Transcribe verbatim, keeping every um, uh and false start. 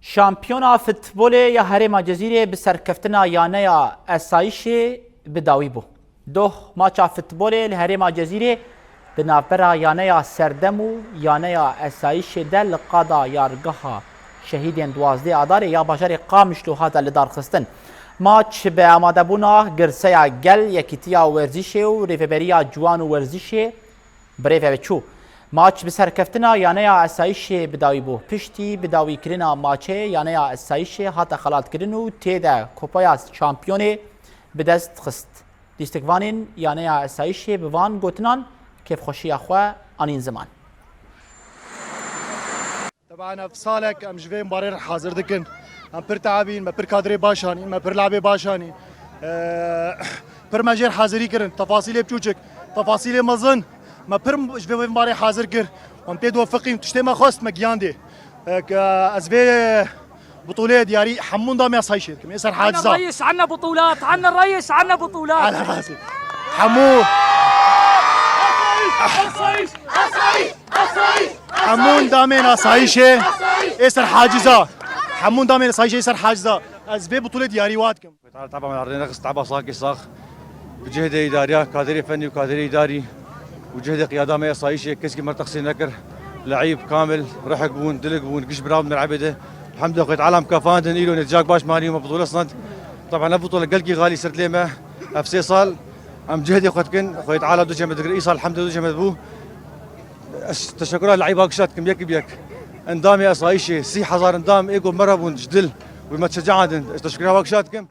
Şampiyona futbolê ya Herêma Cezîrê bi serkeftina Yaneya Esayîşê bi dawî bû. Doh maça futbolê li Herêma Cezîrê di navbera Yaneya Serdem û Yaneya Esayîşê de li qada yargeha şehîdên duwazdeh Adarê ya bajarê Qamişlo hate lidarxistin. Maç bi amadebûna Girseya Gel, Yekîtiya Werzîşê û Rêveberiya Ciwan û Werzîşê bi rê ve çû. Maç bi serkeftina Yaneya Esayîşê bi dawî bû. Piştî bidawîkirina maçê, Yaneya Esayîşê hate xelatkirin û tê de Kupaya Şampiyonê bi dest xist. Lîstikvanên Yaneya Esayîşê bi van gotinan kêfxweşiya xwe anîn ziman. Teban ev salek em ji vê mibarê re hazir dikin. Em pir teabîn, me pir kadrê baş anîn, me pir labê baş anîn. Eee, pir me jêr hazirî kirin. Tefasîlê biçûçik, tefasîlê mezin. Me pir ji vê mibarê hazir kir. Em pê diwefiqîn, tiştê me xwest me giyandê. Eee, ke ez vê butûlê diyarî hemûn damê esayîşê dikim. Ê ser haciza. الريس عنا بطولات، عنا الريس عنا بطولات. Ala rasi. Hemû. Hemûn damên asayîşê ê ser haciza. Hemûn damên asayîşê ê ser haciza. Ez vê butûlê diyarî wa dikim. Teala teba me erdê nexist, teba sakê sax. Bi cihde îdariya, kaderê fenî û kaderê îdarî û cihde qiyada me asayîşê keskî me teqsîr nekir. Le'îb kamil, rihik bûn, dilik bûn, giş bira bûn mer'ebê de. Elhamdülillah, Xwedê Teala em kefandin, îro netîcak baş manî û me butûle sand. Teba ne butûle gelkî xalî ser dilê me. Ev sê sal em cihde xwe dikin, Xwedê Teala du cehmet digir, îsal hemdê du cehmet bû. Ez teşekkura le'îba kişa dikim, yek bi yek. Endamê esayîşê, sî hezar endam ê ku me re bûn ji dil û me şecaandin. Ez teşekkura wa kişa dikim.